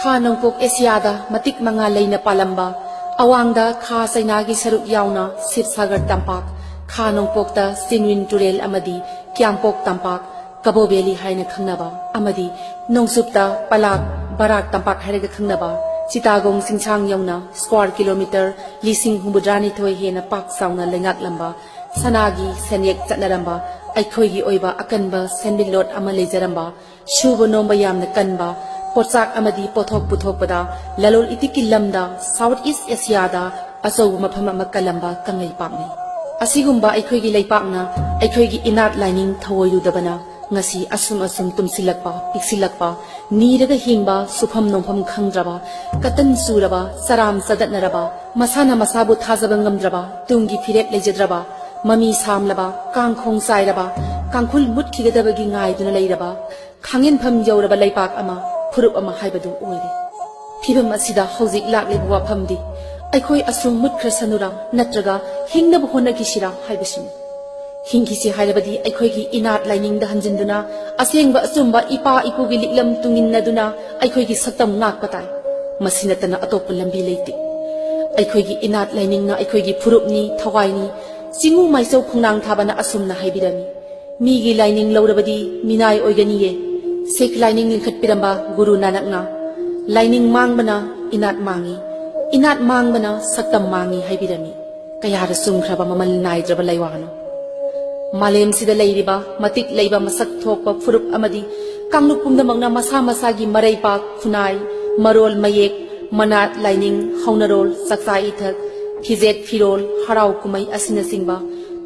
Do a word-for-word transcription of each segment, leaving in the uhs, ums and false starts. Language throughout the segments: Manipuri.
ꯈꯥ ꯅꯣꯡꯄꯣꯛ ꯑꯦꯁꯤꯌꯥꯗ ꯃꯇꯤꯛ ꯃꯉꯥ ꯂꯩꯅ ꯄꯥꯜꯂꯝꯕ, ꯑꯋꯥꯡꯗ ꯈꯥ ꯆꯩꯅꯥꯒꯤ ꯁꯔꯨꯛ ꯌꯥꯎꯅ ꯁꯤꯕꯁꯥꯒꯔ ꯇꯝꯄꯥꯛ, ꯈꯥ ꯅꯣꯡꯄꯣꯛꯇ ꯆꯤꯟꯋꯤꯟ ꯇꯨꯔꯦꯜ ꯑꯃꯗꯤ ꯀ꯭ꯌꯥꯝꯄꯣꯛ ꯇꯝꯄꯥꯛ, ꯀꯕꯣ ꯚꯦꯂꯤ ꯍꯥꯏꯅ ꯈꯪꯅꯕ, ꯑꯃꯗꯤ ꯅꯣꯡꯆꯨꯞꯇ ꯄꯂꯥꯛ, ꯕꯔꯥꯛ ꯇꯝꯄꯥꯛ ꯍꯥꯏꯔꯒ ꯈꯪꯅꯕ, ꯆꯤꯇꯥꯒꯣꯡ ꯆꯤꯡꯁꯥꯡ ꯌꯧꯅ ꯁ꯭ꯀ꯭ꯋꯥꯔ ꯀꯤꯂꯣꯃꯤꯇꯔ ꯂꯤꯁꯤꯡ ꯍꯨꯝꯐꯨꯇꯔꯥꯅꯤꯊꯣꯏ ꯍꯦꯟꯅ ꯄꯥꯛ ꯆꯥꯎꯅ ꯂꯩꯉꯥꯛꯂꯝꯕ, ꯁꯅꯥꯒꯤ ꯁꯦꯟꯌꯦꯛ ꯆꯠꯅꯔꯝꯕ, ꯑꯩꯈꯣꯏꯒꯤ ꯑꯣꯏꯕ ꯑꯀꯟꯕ ꯁꯦꯟꯃꯤꯠꯂꯣꯟ ꯑꯃ ꯂꯩꯖꯔꯝꯕ, ꯁꯨꯕ ꯅꯣꯝꯕ ꯌꯥꯝꯅ ꯀꯟꯕ, ꯄꯣꯠꯆꯥꯛ ꯑꯃꯗꯤ ꯄꯣꯠꯊꯣꯛ ꯄꯨꯊꯣꯛꯄꯗ, ꯂꯂꯣꯜ ꯏꯇꯤꯛꯀꯤ ꯂꯝꯗ ꯁꯥꯎꯠ ꯏꯁ ꯑꯦꯁꯤꯌꯥꯗ ꯑꯆꯧꯕ ꯃꯐꯝ ꯑꯃ ꯀꯜꯂꯝꯕ ꯀꯪꯂꯩꯄꯥꯛꯅꯤ꯫ ꯑꯁꯤꯒꯨꯝꯕ ꯑꯩꯈꯣꯏꯒꯤ ꯂꯩꯄꯥꯛꯅ ꯑꯩꯈꯣꯏꯒꯤ ꯏꯅꯥꯠ ꯂꯥꯏꯅꯤꯡ ꯊꯧꯑꯣꯏꯔꯨꯗꯕꯅ ꯉꯁꯤ ꯑꯁꯨꯝ ꯑꯁꯨꯝ ꯇꯨꯝꯁꯤꯜꯂꯛꯄ, ꯄꯤꯛꯁꯤꯜꯂꯛꯄ, ꯅꯤꯔꯒ ꯍꯤꯡꯕ, ꯁꯨꯐꯝ ꯅꯣꯝꯐꯝ ꯈꯪꯗ꯭ꯔꯕ, ꯀꯇꯟ ꯆꯨꯔꯕ, ꯆꯔꯥꯝ ꯆꯗꯠꯅꯔꯕ, ꯃꯁꯥꯅ ꯃꯁꯥꯕꯨ ꯊꯥꯖꯕ ꯉꯝꯗ꯭ꯔꯕ, ꯇꯨꯡꯒꯤ ꯐꯤꯔꯦꯞ ꯂꯩꯖꯗ꯭ꯔꯕ, ꯃꯃꯤ ꯁꯥꯝꯂꯕ, ꯀꯥꯡꯈꯣꯡ ꯆꯥꯏꯔꯕ, ꯀꯥꯡꯈꯨꯜ ꯃꯨꯠꯈꯤꯒꯗꯕꯒꯤ ꯉꯥꯏꯗꯨꯅ ꯂꯩꯔꯕ, ꯈꯥꯡꯉꯤꯟꯐꯝ ꯌꯧꯔꯕ ꯂꯩꯄꯥꯛ ꯑꯃ, ꯐꯨꯔꯨꯞ ꯑꯃ ꯍꯥꯏꯕꯗꯨ ꯑꯣꯏꯔꯦ꯫ ꯐꯤꯚꯝ ꯑꯁꯤꯗ ꯍꯧꯖꯤꯛ ꯂꯥꯛꯂꯤꯕ ꯋꯥꯐꯝꯗꯤ ꯑꯩꯈꯣꯏ ꯑꯁꯨꯝ ꯃꯨꯠꯈ꯭ꯔꯁꯅꯨꯔꯥ ꯅꯠꯇ꯭ꯔꯒ ꯍꯤꯡꯅꯕ ꯍꯣꯠꯅꯈꯤꯁꯤꯔꯥ ꯍꯥꯏꯕꯁꯤꯅꯤ꯫ ꯍꯤꯡꯈꯤꯁꯤ ꯍꯥꯏꯔꯕꯗꯤ ꯑꯩꯈꯣꯏꯒꯤ ꯏꯅꯥꯠ ꯂꯥꯏꯅꯤꯡꯗ ꯍꯟꯖꯤꯟꯗꯨꯅ, ꯑꯁꯦꯡꯕ ꯑꯆꯨꯝꯕ ꯏꯄꯥ ꯏꯄꯨꯒꯤ ꯂꯤꯛꯂꯝ ꯇꯨꯡꯏꯟꯅꯗꯨꯅ ꯑꯩꯈꯣꯏꯒꯤ ꯁꯛꯇꯝ ꯉꯥꯛꯄ ꯇꯥꯏ꯫ ꯃꯁꯤ ꯅꯠꯇꯅ ꯑꯇꯣꯞꯄ ꯂꯝꯕꯤ ꯂꯩꯇꯦ꯫ ꯑꯩꯈꯣꯏꯒꯤ ꯏꯅꯥꯠ ꯂꯥꯏꯅꯤꯡꯅ ꯑꯩꯈꯣꯏꯒꯤ ꯐꯨꯔꯨꯞꯅꯤ, ꯊꯋꯥꯏꯅꯤ꯫ ꯆꯤꯡꯉꯨ ꯃꯥꯏꯆꯧ ꯈꯣꯡꯅꯥꯡ ꯊꯥꯕꯅ ꯑꯁꯨꯝꯅ ꯍꯥꯏꯕꯤꯔꯝꯃꯤ, "ꯃꯤꯒꯤ ꯂꯥꯏꯅꯤꯡ ꯂꯧꯔꯕꯗꯤ ꯃꯤꯅꯥꯏ ꯑꯣꯏꯒꯅꯤꯌꯦ"꯫ ꯁꯤꯈ ꯂꯥꯏꯅꯤꯡ ꯂꯤꯡꯈꯠꯄꯤꯔꯝꯕ ꯒꯨꯔꯨ ꯅꯥꯅꯛꯅ, "ꯂꯥꯏꯅꯤꯡ ꯃꯥꯡꯕꯅ ꯏꯅꯥꯠ ꯃꯥꯡꯉꯤ, ꯏꯅꯥꯠ ꯃꯥꯡꯕꯅ ꯁꯛꯇꯝ ꯃꯥꯡꯉꯤ" ꯍꯥꯏꯕꯤꯔꯝꯃꯤ꯫ ꯀꯌꯥꯗ ꯆꯨꯝꯈ꯭ꯔꯕ ꯃꯃꯜ ꯅꯥꯏꯗ꯭ꯔꯕ ꯂꯩꯋꯥꯅꯣ! ꯃꯥꯂꯦꯝꯁꯤꯗ ꯂꯩꯔꯤꯕ ꯃꯇꯤꯛ ꯂꯩꯕ ꯃꯁꯛ ꯊꯣꯛꯄ ꯐꯨꯔꯨꯞ ꯑꯃꯗꯤ ꯀꯥꯡꯂꯨꯞ ꯄꯨꯝꯅꯃꯛꯅ ꯃꯁꯥ ꯃꯁꯥꯒꯤ ꯃꯔꯩꯄꯥꯛ, ꯈꯨꯟꯅꯥꯏ, ꯃꯔꯣꯜ, ꯃꯌꯦꯛ, ꯃꯅꯥꯠ, ꯂꯥꯏꯅꯤꯡ, ꯍꯧꯅꯔꯣꯜ, ꯆꯥꯛꯆꯥ ꯏꯊꯛ, ꯐꯤꯖꯦꯠ ꯐꯤꯔꯣꯜ, ꯍꯔꯥꯎ ꯀꯨꯝꯍꯩ ꯑꯁꯤꯅꯆꯤꯡꯕ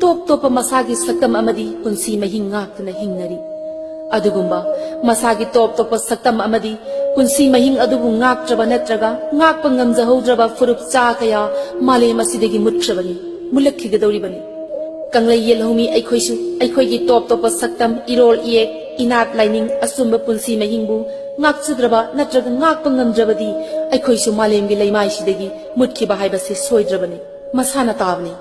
ꯇꯣꯞ ꯇꯣꯞꯄ ꯃꯁꯥꯒꯤ ꯁꯛꯇꯝ ꯑꯃꯗꯤ ꯄꯨꯟꯁꯤ ꯃꯍꯤꯡ ꯉꯥꯛꯇꯨꯅ ꯍꯤꯡꯅꯔꯤ꯫ ꯑꯗꯨꯒꯨꯝꯕ ꯃꯁꯥꯒꯤ ꯇꯣꯞ ꯇꯣꯞꯄ ꯁꯛꯇꯝ ꯑꯃꯗꯤ ꯄꯨꯟꯁꯤ ꯃꯍꯤꯡ ꯑꯗꯨꯕꯨ ꯉꯥꯛꯇ꯭ꯔꯕ ꯅꯠꯇ꯭ꯔꯒ ꯉꯥꯛꯄ ꯉꯝꯖꯍꯧꯗ꯭ꯔꯕ ꯐꯨꯔꯨꯞ ꯆꯥ ꯀꯌꯥ ꯃꯥꯂꯦꯝ ꯑꯁꯤꯗꯒꯤ ꯃꯨꯠꯈ꯭ꯔꯕꯅꯤ, ꯃꯨꯠꯂꯛꯈꯤꯒꯗꯧꯔꯤꯕꯅꯤ꯫ ꯀꯪꯂꯩ ꯌꯦꯜꯍꯧꯃꯤ ꯑꯩꯈꯣꯏꯁꯨ ꯑꯩꯈꯣꯏꯒꯤ ꯇꯣꯞ ꯇꯣꯞꯄ ꯁꯛꯇꯝ, ꯏꯔꯣꯜ ꯏꯌꯦꯛ, ꯏꯅꯥꯠ ꯂꯥꯏꯅꯤꯡ, ꯑꯆꯨꯝꯕ ꯄꯨꯟꯁꯤ ꯃꯍꯤꯡꯕꯨ ꯉꯥꯛꯆꯗ꯭ꯔꯕ ꯅꯠꯇ꯭ꯔꯒ ꯉꯥꯛꯄ ꯉꯝꯗ꯭ꯔꯕꯗꯤ ꯑꯩꯈꯣꯏꯁꯨ ꯃꯥꯂꯦꯝꯒꯤ ꯂꯩꯃꯥꯏꯁꯤꯗꯒꯤ ꯃꯨꯠꯈꯤꯕ ꯍꯥꯏꯕꯁꯤ ꯁꯣꯏꯗ꯭ꯔꯕꯅꯤ, ꯃꯁꯥꯅ ꯇꯥꯕꯅꯤ꯫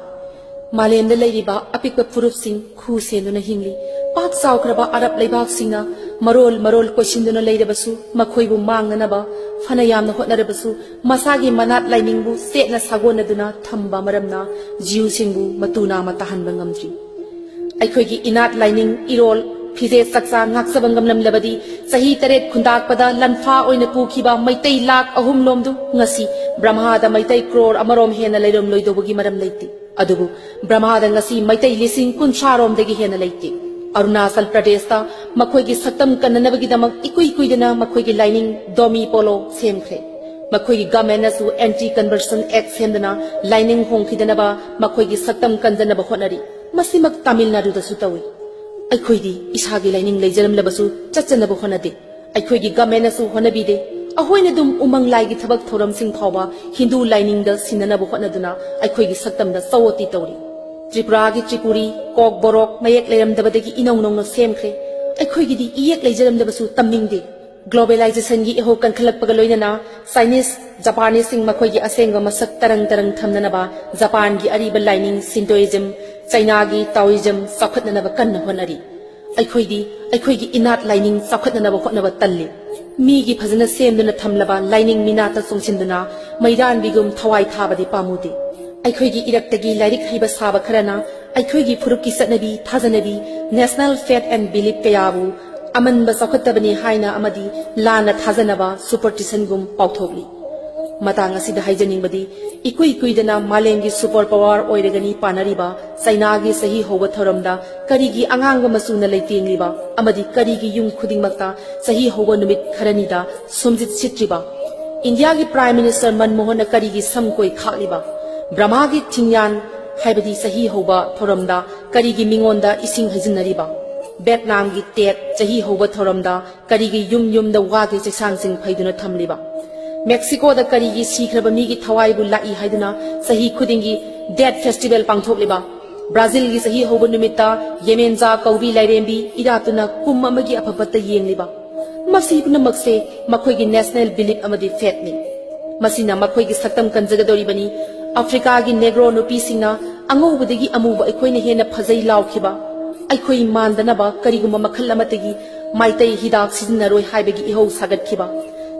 ꯃꯥꯂꯦꯝꯗ ꯂꯩꯔꯤꯕ ꯑꯄꯤꯛꯄ ꯐꯨꯔꯨꯞꯁꯤꯡ ꯈꯨ ꯁꯦꯟꯗꯨꯅ ꯍꯤꯡꯂꯤ꯫ ꯄꯥꯛ ꯆꯥꯎꯈ꯭ꯔꯕ ꯑꯔꯕ ꯂꯩꯕꯥꯛꯁꯤꯡꯅ ꯃꯔꯣꯜ ꯃꯔꯣꯜ ꯀꯣꯏꯁꯤꯟꯗꯨꯅ ꯂꯩꯔꯕꯁꯨ, ꯃꯈꯣꯏꯕꯨ ꯃꯥꯡꯅꯅꯕ ꯐꯅ ꯌꯥꯝꯅ ꯍꯣꯠꯅꯔꯕꯁꯨ, ꯃꯁꯥꯒꯤ ꯃꯅꯥꯠ ꯂꯥꯏꯅꯤꯡꯕꯨ ꯆꯦꯠꯅ ꯁꯥꯒꯣꯟꯅꯗꯨꯅ ꯊꯝꯕ ꯃꯔꯝꯅ ꯖꯤꯎꯁꯤꯡꯕꯨ ꯃꯇꯨ ꯅꯥꯝꯃ ꯇꯥꯍꯟꯕ ꯉꯝꯗ꯭ꯔꯤ꯫ ꯑꯩꯈꯣꯏꯒꯤ ꯏꯅꯥꯠ ꯂꯥꯏꯅꯤꯡ, ꯏꯔꯣꯜ, ꯐꯤꯖꯦꯠ ꯆꯛꯆꯥ ꯉꯥꯛꯆꯕ ꯉꯝꯂꯝꯂꯕꯗꯤ, ꯆꯍꯤ ꯇꯔꯦꯠ ꯈꯨꯟꯗꯥꯛꯄꯗ ꯂꯟꯐꯥ ꯑꯣꯏꯅ ꯄꯨꯈꯤꯕ ꯃꯩꯇꯩ ꯂꯥꯈ ꯑꯍꯨꯝ ꯂꯣꯝꯗꯨ ꯉꯁꯤ ꯕ꯭ꯔꯍꯃꯥꯗ ꯃꯩꯇꯩ ꯀ꯭ꯔꯣꯔ ꯑꯃꯔꯣꯝ ꯍꯦꯟꯅ ꯂꯩꯔꯝꯂꯣꯏꯗꯧꯕꯒꯤ ꯃꯔꯝ ꯂꯩꯇꯦ꯫ ꯑꯗꯨꯕꯨ ꯕ꯭ꯔꯍꯃꯥꯗ ꯉꯁꯤ ꯃꯩꯇꯩ ꯂꯤꯁꯤꯡ ꯀꯨꯟꯊ꯭ꯔꯥ ꯔꯣꯝꯗꯒꯤ ꯍꯦꯟꯅ ꯂꯩꯇꯦ꯫ ꯑꯔꯨꯅꯥꯆꯜ ꯄ꯭ꯔꯗꯦꯁꯇ ꯃꯈꯣꯏꯒꯤ ꯁꯛꯇꯝ ꯀꯟꯅꯅꯕꯒꯤꯗꯃꯛ ꯏꯀꯨꯏ ꯀꯨꯏꯗꯅ ꯃꯈꯣꯏꯒꯤ ꯂꯥꯏꯅꯤꯡ ꯗꯣꯃꯤ ꯄꯣꯂꯣ ꯁꯦꯝꯈ꯭ꯔꯦ꯫ ꯃꯈꯣꯏꯒꯤ ꯒꯚꯔꯟꯃꯦꯟꯠꯅꯁꯨ ꯑꯦꯟꯇꯤ ꯀꯟꯚꯔꯁꯟ ꯑꯦꯛ ꯁꯦꯝꯗꯨꯅ ꯂꯥꯏꯅꯤꯡ ꯍꯣꯡꯈꯤꯗꯅꯕ ꯃꯈꯣꯏꯒꯤ ꯁꯛꯇꯝ ꯀꯟꯖꯅꯕ ꯍꯣꯠꯅꯔꯤ꯫ ꯃꯁꯤꯃꯛ ꯇꯥꯃꯤꯜ ꯅꯥꯗꯨꯗꯁꯨ ꯇꯧꯏ꯫ ꯑꯩꯈꯣꯏꯗꯤ ꯏꯁꯥꯒꯤ ꯂꯥꯏꯅꯤꯡ ꯂꯩꯖꯔꯝꯂꯕꯁꯨ ꯆꯠꯆꯅꯕ ꯍꯣꯠꯅꯗꯦ꯫ ꯑꯩꯈꯣꯏꯒꯤ ꯒꯚꯔꯟꯃꯦꯟꯠꯅꯁꯨ ꯍꯣꯠꯅꯕꯤꯗꯦ꯫ ꯑꯩꯈꯣꯏꯅ ꯑꯗꯨꯝ ꯎꯃꯪ ꯂꯥꯏꯒꯤ ꯊꯕꯛ ꯊꯧꯔꯝꯁꯤꯡ ꯐꯥꯎꯕ ꯍꯤꯟꯗꯨ ꯂꯥꯏꯅꯤꯡꯗ ꯁꯤꯟꯅꯅꯕ ꯍꯣꯠꯅꯗꯨꯅ ꯑꯩꯈꯣꯏꯒꯤ ꯁꯛꯇꯝꯗ ꯆꯥꯑꯣꯠꯇꯤ ꯇꯧꯔꯤ꯫ ꯇ꯭ꯔꯤꯄꯨꯔꯥꯒꯤ ꯇ꯭ꯔꯤꯄꯨꯔꯤ, ꯀꯣꯛ ꯕꯣꯔꯣꯛ ꯃꯌꯦꯛ ꯂꯩꯔꯝꯗꯕꯗꯒꯤ ꯏꯅꯧ ꯅꯧꯅ ꯁꯦꯝꯈ꯭ꯔꯦ꯫ ꯑꯩꯈꯣꯏꯒꯤꯗꯤ ꯏꯌꯦꯛ ꯂꯩꯖꯔꯝꯗꯕꯁꯨ ꯇꯝꯅꯤꯡꯗꯦ꯫ ꯒ꯭ꯂꯣꯕꯦꯂꯥꯏꯖꯦꯁꯟꯒꯤ ꯏꯍꯧ ꯀꯟꯈꯠꯂꯛꯄꯒ ꯂꯣꯏꯅꯅ ꯆꯥꯏꯅꯤꯁ, ꯖꯄꯥꯅꯤꯁꯁꯤꯡ ꯃꯈꯣꯏꯒꯤ ꯑꯁꯦꯡꯕ ꯃꯁꯛ ꯇꯔꯪ ꯇꯔꯪ ꯊꯝꯅꯅꯕ ꯖꯄꯥꯟꯒꯤ ꯑꯔꯤꯕ ꯂꯥꯏꯅꯤꯡ ꯁꯤꯟꯇꯣꯏꯖꯝ, ꯆꯩꯅꯥꯒꯤ ꯇꯥꯑꯣꯏꯖꯝ ꯆꯥꯎꯈꯠꯅꯅꯕ ꯀꯟꯅ ꯍꯣꯠꯅꯔꯤ꯫ ꯑꯩꯈꯣꯏꯗꯤ ꯑꯩꯈꯣꯏꯒꯤ ꯏꯅꯥꯠ ꯂꯥꯏꯅꯤꯡ ꯆꯥꯎꯈꯠꯅꯅꯕ ꯍꯣꯠꯅꯕ ꯇꯜꯂꯤ꯫ ꯃꯤꯒꯤ ꯐꯖꯅ ꯁꯦꯝꯗꯨꯅ ꯊꯝꯂꯕ ꯂꯥꯏꯅꯤꯡ ꯃꯤꯅꯥꯠꯇ ꯆꯣꯡꯁꯤꯟꯗꯨꯅ ꯃꯩꯔꯥꯟꯕꯤꯒꯨꯝ ꯊꯋꯥꯏ ꯊꯥꯕꯗꯤ ꯄꯥꯝꯃꯨꯗꯦ꯫ ꯑꯩꯈꯣꯏꯒꯤ ꯏꯔꯛꯇꯒꯤ ꯂꯥꯏꯔꯤꯛ ꯍꯩꯕ ꯁꯥꯕ ꯈꯔꯅ ꯑꯩꯈꯣꯏꯒꯤ ꯐꯨꯔꯨꯞꯀꯤ ꯆꯠꯅꯕꯤ, ꯊꯥꯖꯅꯕꯤ, national faith and belief ꯀꯌꯥꯕꯨ ꯑꯃꯟꯕ ꯆꯥꯎꯈꯠꯇꯕꯅꯤ ꯍꯥꯏꯅ ꯑꯃꯗꯤ ꯂꯥꯟꯅ ꯊꯥꯖꯅꯕ superstitionꯒꯨꯝ ꯄꯥꯎꯊꯣꯛꯂꯤ꯫ ꯃꯇꯥꯡ ꯑꯁꯤꯗ ꯍꯥꯏꯖꯅꯤꯡꯕꯗꯤ, ꯏꯀꯨꯏ ꯀꯨꯏꯗꯅ ꯃꯥꯂꯦꯝꯒꯤ super power ꯑꯣꯏꯔꯒꯅꯤ ꯄꯥꯅꯔꯤꯕ ꯆꯩꯅꯥꯒꯤ ꯆꯍꯤ ꯍꯧꯕ ꯊꯧꯔꯝꯗ ꯀꯔꯤꯒꯤ ꯑꯉꯥꯡꯕ ꯃꯆꯨꯅ ꯂꯩꯇꯦꯡꯂꯤꯕ ꯑꯃꯗꯤ ꯀꯔꯤꯒꯤ ꯌꯨꯝ ꯈꯨꯗꯤꯡꯃꯛꯇ ꯆꯍꯤ ꯍꯧꯕ ꯅꯨꯃꯤꯠ ꯈꯔꯅꯤꯗ ꯁꯨꯝꯖꯤꯠ ꯁꯤꯠꯇ꯭ꯔꯤꯕ? ꯏꯟꯗꯤꯌꯥꯒꯤ Prime Minister ꯃꯟꯃꯣꯍꯟꯅ ꯀꯔꯤꯒꯤ ꯁꯝ ꯀꯣꯏ ꯈꯥꯛꯂꯤꯕ? ꯕ꯭ꯔꯍꯃꯥꯒꯤ ꯊꯤꯡꯌꯥꯟ ꯍꯥꯏꯕꯗꯤ ꯆꯍꯤ ꯍꯧꯕ ꯊꯧꯔꯝꯗ ꯀꯔꯤꯒꯤ ꯃꯤꯉꯣꯟꯗ ꯏꯁꯤꯡ ꯍꯩꯖꯤꯟꯅꯔꯤꯕ? ꯚꯦꯠꯅꯥꯝꯒꯤ ꯇꯦꯠ ꯆꯍꯤ ꯍꯧꯕ ꯊꯧꯔꯝꯗ ꯀꯔꯤꯒꯤ ꯌꯨꯝ ꯌꯨꯝꯗ ꯋꯥꯒꯤ ꯆꯩꯁꯥꯡꯁꯤꯡ ꯐꯩꯗꯨꯅ ꯊꯝꯂꯤꯕ? ꯃꯦꯛꯁꯤꯀꯣꯗ ꯀꯔꯤꯒꯤ ꯁꯤꯈ꯭ꯔꯕ ꯃꯤꯒꯤ ꯊꯋꯥꯏꯕꯨ ꯂꯥꯛꯏ ꯍꯥꯏꯗꯨꯅ ꯆꯍꯤ ꯈꯨꯗꯤꯡꯒꯤ ꯗꯦꯠ ꯐꯦꯁꯇꯤꯚꯦꯜ ꯄꯥꯡꯊꯣꯛꯂꯤꯕ? ꯕ꯭ꯔꯥꯖꯤꯜꯒꯤ ꯆꯍꯤ ꯍꯧꯕ ꯅꯨꯃꯤꯠꯇ ꯌꯦꯃꯦꯟꯖꯥ ꯀꯧꯕꯤ ꯂꯥꯏꯔꯦꯝꯕꯤ ꯏꯔꯥꯠꯇꯨꯅ ꯀꯨꯝ ꯑꯃꯒꯤ ꯑꯐ ꯐꯠꯇ ꯌꯦꯡꯂꯤꯕ? ꯃꯁꯤ ꯄꯨꯝꯅꯃꯛꯁꯦ ꯃꯈꯣꯏꯒꯤ national belief ꯑꯃꯗꯤ faithꯅꯤ꯫ ꯃꯁꯤꯅ ꯃꯈꯣꯏꯒꯤ ꯁꯛꯇꯝ ꯀꯟꯖꯒꯗꯧꯔꯤꯕꯅꯤ꯫ ꯑꯐ꯭ꯔꯤꯀꯥꯒꯤ ꯅꯦꯒ꯭ꯔꯣ ꯅꯨꯄꯤꯁꯤꯡꯅ ꯑꯉꯧꯕꯗꯒꯤ ꯑꯃꯨꯕ ꯑꯩꯈꯣꯏꯅ ꯍꯦꯟꯅ ꯐꯖꯩ ꯂꯥꯎꯈꯤꯕ? ꯑꯩꯈꯣꯏ ꯃꯥꯟꯗꯅꯕ ꯀꯔꯤꯒꯨꯝꯕ ꯃꯈꯜ ꯑꯃꯠꯇꯒꯤ ꯃꯩꯇꯩ ꯍꯤꯗꯥꯛ ꯁꯤꯖꯤꯟꯅꯔꯣꯏ ꯍꯥꯏꯕꯒꯤ ꯏꯍꯧ ꯁꯥꯒꯠꯈꯤꯕ꯫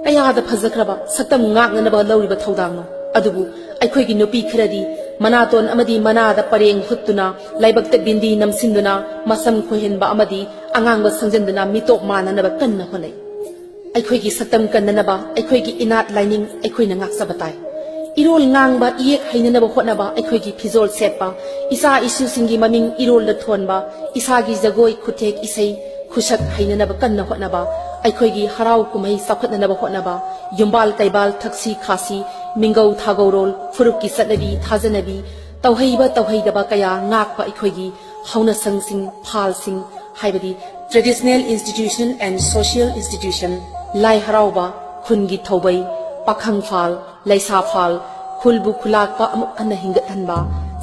ꯀꯌꯥꯗ ꯐꯖꯈ꯭ꯔꯕ ꯁꯛꯇꯝ ꯉꯥꯛꯅꯅꯕ ꯂꯧꯔꯤꯕ ꯊꯧꯗꯥꯡꯅꯣ꯫ ꯑꯗꯨꯕꯨ ꯑꯩꯈꯣꯏꯒꯤ ꯅꯨꯄꯤ ꯈꯔꯗꯤ ꯃꯅꯥꯇꯣꯟ ꯑꯃꯗꯤ ꯃꯅꯥꯗ ꯄꯔꯦꯡ ꯍꯨꯠꯇꯨꯅ, ꯂꯥꯏꯕꯛꯇ ꯕꯤꯟꯗꯤ ꯅꯝꯁꯤꯟꯗꯨꯅ, ꯃꯁꯝ ꯈꯣꯏꯍꯟꯕ ꯑꯃꯗꯤ ꯑꯉꯥꯡꯕ ꯁꯪꯖꯤꯟꯗꯨꯅ ꯃꯤꯇꯣꯞ ꯃꯥꯟꯅꯅꯕ ꯀꯟꯅ ꯍꯣꯠꯅꯩ꯫ ꯑꯩꯈꯣꯏꯒꯤ ꯁꯛꯇꯝ ꯀꯟꯅꯅꯕ ꯑꯩꯈꯣꯏꯒꯤ ꯏꯅꯥꯠ ꯂꯥꯏꯅꯤꯡ ꯑꯩꯈꯣꯏꯅ ꯉꯥꯛꯆꯕ ꯇꯥꯏ꯫ ꯏꯔꯣꯜ ꯉꯥꯡꯕ, ꯏꯌꯦꯛ ꯍꯩꯅꯅꯕ ꯍꯣꯠꯅꯕ, ꯑꯩꯈꯣꯏꯒꯤ ꯐꯤꯖꯣꯜ ꯁꯦꯠꯄ, ꯏꯆꯥ ꯏꯁꯨꯁꯤꯡꯒꯤ ꯃꯃꯤꯡ ꯏꯔꯣꯜꯗ ꯊꯣꯟꯕ, ꯏꯁꯥꯒꯤ ꯖꯒꯣꯏ, ꯈꯨꯠꯊꯦꯛ, ꯏꯁꯩ, ꯈꯨꯁꯛ ꯍꯩꯅꯅꯕ ꯀꯟꯅ ꯍꯣꯠꯅꯕ, ꯑꯩꯈꯣꯏꯒꯤ ꯍꯔꯥꯎ ꯀꯨꯝꯍꯩ ꯆꯥꯎꯈꯠꯅꯅꯕ ꯍꯣꯠꯅꯕ, ꯌꯨꯝꯕꯥꯜ ꯀꯩꯕꯥꯜ, ꯊꯛꯁꯤ ꯈꯥꯁꯤ, ꯃꯤꯡꯒꯧ ꯊꯥꯒꯧꯔꯣꯜ, ꯐꯨꯔꯨꯞꯀꯤ ꯆꯠꯅꯕꯤ, ꯊꯥꯖꯅꯕꯤ, ꯇꯧꯍꯩꯕ ꯇꯧꯍꯩꯗꯕ ꯀꯌꯥ ꯉꯥꯛꯄ ꯑꯩꯈꯣꯏꯒꯤ ꯍꯧꯅꯁꯪꯁꯤꯡ, ꯐꯥꯜꯁꯤꯡ, ꯍꯥꯏꯕꯗꯤ traditional institution and social institution, ꯂꯥꯏ ꯍꯔꯥꯎꯕ, ꯈꯨꯟꯒꯤ ꯊꯧꯕꯩ, ꯄꯥꯈꯪ ꯐꯥꯜ, ꯂꯩꯁꯥ ꯐꯥꯜ, ꯈꯨꯜꯕꯨ ꯈꯨꯂꯥꯛꯄ ꯑꯃꯨꯛ ꯍꯟꯅ ꯍꯤꯡꯒꯠꯍꯟꯕ,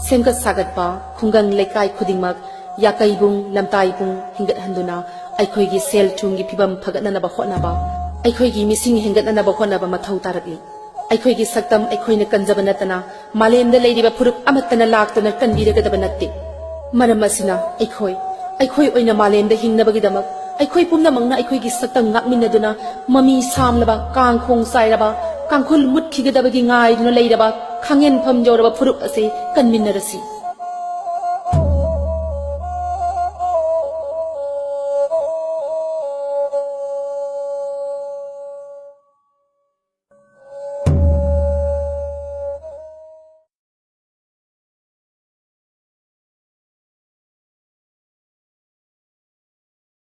ꯁꯦꯝꯒꯠ ꯁꯥꯒꯠꯄ, ꯈꯨꯡꯒꯪ ꯂꯩꯀꯥꯏ ꯈꯨꯗꯤꯡꯃꯛ ꯌꯥꯀꯩꯕꯨꯡ, ꯂꯝꯇꯥꯏꯕꯨꯡ ꯍꯤꯡꯒꯠꯍꯟꯗꯨꯅ ꯑꯩꯈꯣꯏꯒꯤ ꯁꯦꯜ ꯊꯨꯝꯒꯤ ꯐꯤꯕꯝ ꯐꯒꯠꯅꯅꯕ ꯍꯣꯠꯅꯕ, ꯑꯩꯈꯣꯏꯒꯤ ꯃꯤꯁꯤꯡ ꯍꯦꯟꯒꯠꯅꯅꯕ ꯍꯣꯠꯅꯕ ꯃꯊꯧ ꯇꯥꯔꯛꯂꯤ꯫ ꯑꯩꯈꯣꯏꯒꯤ ꯁꯛꯇꯝ ꯑꯩꯈꯣꯏꯅ ꯀꯟꯖꯕ ꯅꯠꯇꯅ ꯃꯥꯂꯦꯝꯗ ꯂꯩꯔꯤꯕ ꯐꯨꯔꯨꯞ ꯑꯃꯠꯇꯅ ꯂꯥꯛꯇꯨꯅ ꯀꯟꯕꯤꯔꯒꯗꯕ ꯅꯠꯇꯦ꯫ ꯃꯔꯝ ꯑꯁꯤꯅ ꯑꯩꯈꯣꯏ, ꯑꯩꯈꯣꯏ ꯑꯣꯏꯅ ꯃꯥꯂꯦꯝꯗ ꯍꯤꯡꯅꯕꯒꯤꯗꯃꯛ ꯑꯩꯈꯣꯏ ꯄꯨꯝꯅꯃꯛꯅ ꯑꯩꯈꯣꯏꯒꯤ ꯁꯛꯇꯝ ꯉꯥꯛꯃꯤꯟꯅꯗꯨꯅ ꯃꯃꯤ ꯁꯥꯝꯂꯕ, ꯀꯥꯡꯈꯣꯡ ꯆꯥꯏꯔꯕ, ꯀꯥꯡꯈꯨꯜ ꯃꯨꯠꯈꯤꯒꯗꯕꯒꯤ ꯉꯥꯏꯗꯨꯅ ꯂꯩꯔꯕ, ꯈꯥꯡꯉꯦꯟꯐꯝ ꯌꯧꯔꯕ ꯐꯨꯔꯨꯞ ꯑꯁꯤ ꯀꯟꯃꯤꯟꯅꯔꯁꯤ꯫